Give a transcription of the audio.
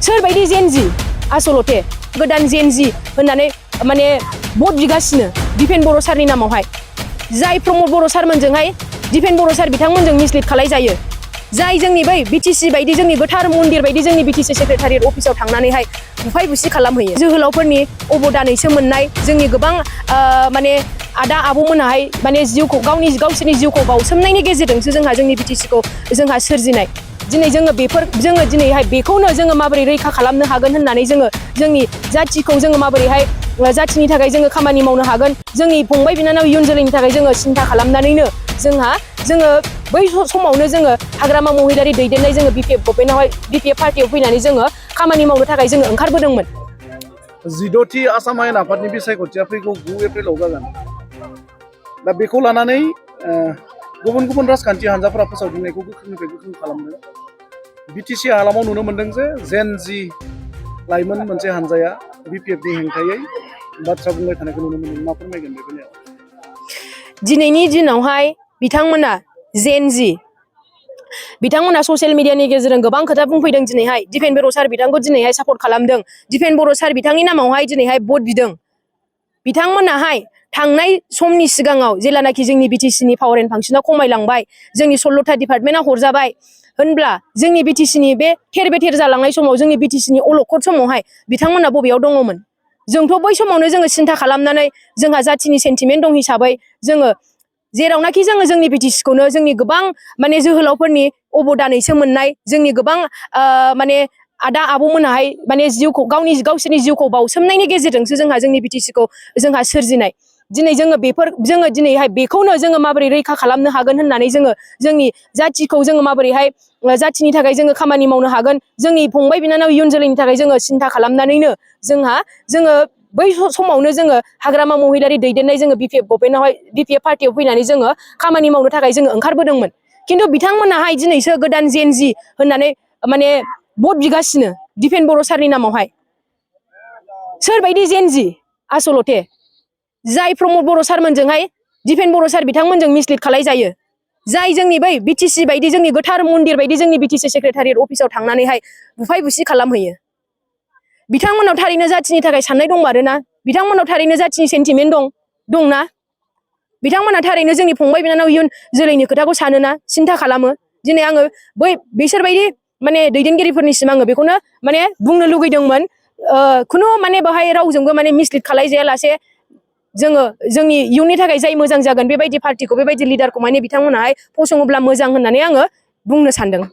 सोरबायदि जेनजि आसलते गोदान जेनजि होननानै माने भट बिगासिनो दिपेन बर' सारनि नामावहाय जाय प्रमद बर' सारमोनजोंहाय दिपेन बर' सार बिथांमोनजों मिसलिड खालायजायो जाय जोंनि बै बिटिसि बायदि जोंनि गोथार मन्दिर बायदि जोंनि बिटिसि सेक्रेटारियेट अफिसाव थांनानैहाय बुफाय बुसि खालामहैयो जोहोलावफोरनि अबदानैसो मोननाय जोंनि गोबां माने आदा आब'मोनाहाय माने जिउखौ गावसोरनि जिउखौ बावसोमनायनि गेजेरजोंसो जोंहा जोंनि बिटिसिखौ जोंहा सोरजिनाय दिनै जोङो दिनैहाय बेखौनो जोङो माबोरै रैखा खालामनो हागोन होननानै जोङो जोंनि जाथिखौ जोङो माबोरैहाय जाथिनि थाखाय जोङो खामानि मावनो हागोन जोंनि फंबाय बिनानाव इयुन जोलैनि थाखाय जोङो सिन्था खालामनानैनो जोङो बै समावनो जोङो हाग्रामा महिलारि दैदेननाय जोङो बिपिएफ गभर्नमेन्टआवहाय बिपिएफ पार्टियाव फैनानै जोङो खामानि मावनो थाखाय जोङो ओंखारबोदोंमोन। 16थि आसाम आयेन आफादनि बिसायख'थिया फैगौ 9 एप्रिलाव जागोन दा बेखौ लानानै गुबुन गुबुन राजखान्थि हान्जाफोरा फोसावदिंनायखौ गोख्रोंनिफ्राय गोख्रों खालामदों बिटिसि हालामाव नुनो मोन्दों जे जेन-जि लाइमोन मोनसे हान्जाया बिपिएफनि हेंथायै बाथ्रा बुंबाय थानायखौ नुनो मोन्दों मा फोरमायगोन बे बेलायाव दिनैनि दिनावहाय बिथांमोना जेन-जि बिथांमोना ससियेल मिडियानि गेजेरजों गोबां खोथा बुंफैदों दिनैहाय दिपेन बर' सार बिथांखौ दिनैहाय सापर्ट खालामदों दिपेन बर' सार बिथांनि नामावहाय दिनैहाय भट बिदों बिथांमोनाहाय थांनाय समनि सिगाङाव जेलानाखि जोंनि बिटिसिनि पावार एन्ड फांसना खमायलांबाय जोंनि 16था डिपार्टमेन्टआ हरजाबाय होनब्ला जोंनि बिटिसिनि बे थेर बेथेर जालांनाय समाव जोंनि बिटिसिनि अलखद समावहाय बिथांमोना बबेयाव दङमोन जोंथ' बै समावनो जोङो सिन्था खालामनानै जोंहा जाथिनि सेन्टिमेन्ट दं हिसाबै जोङो जेरावनाखि जोङो जोंनि बिटिसिखौनो जोंनि गोबां माने जोहोलावफोरनि अबदानैसो मोननाय जोंनि गोबां माने आदा आब'मोनाहाय माने गावसोरनि जिउखौ बावसोमनायनि गेजेरजोंसो जोंहा जोंनि बिटिसिखौ जोंहा सोरजिनाय दिनै जोङो दिनैहाय बेखौनो जोङो माबोरै रैखा खालामनो हागोन होननानै जोङो जोंनि जाथिखौ जोङो माबोरैहाय जाथिनि थाखाय जोङो खामानि मावनो हागोन जोंनि फंबाय बिनानाव इयुन जोलैनि थाखाय जोङो सिन्था खालामनानैनो जोङो बै समावनो जोङो हाग्रामा महिलारि दैदेननाय जोङो बिपिएफ गभर्नमेन्टआवहाय बिपिएफ पार्टियाव फैनानै जोङो खामानि मावनो थाखाय जोङो ओंखारबोदोंमोन खिन्थु बिथांमोनाहाय दिनैसो गोदान जेन-जि होननानै माने भट बिगासिनो दिपेन बर' सारनि नामावहाय सोरबायदि जेन-जि आसलते जाय प्रमद बर' सारमोनजोंहाय दिपेन बर' सार बिथांमोनजों मिसलिड खालायजायो जाय जोंनि बै बिटिसि बायदि जोंनि गोथार मन्दिर बायदि जोंनि बिटिसि सेक्रेटारियेट अफिसाव थांनानैहाय बुफाय बुसि खालामहैयो बिथांमोनाव थारैनो जाथिनि थाखाय साननाय दंमारोना बिथांमोनाव थारैनो जाथिनि सेन्टिमेन्ट दंना बिथांमोना थारैनो जोंनि फंबाय बिनानाव इयुन जोलैनि खोथाखौ सानोना सिन्था खालामो दिनै आङो बिसोरबायदि माने दैदेनगिरिफोरनिसिम आङो बेखौनो माने बुंनो लुगैदोंमोन खुनु माने बेवहाय रावजोंबो माने मिसलिड खालायजायालासे जोङो जोंनि इयुननि थाखाय जाय मोजां जागोन बेबायदि पार्टिखौ बेबायदि लिडारखौ माने बिथांमोनाहाय फसङोब्ला मोजां होननानै आङो बुंनो सानदों।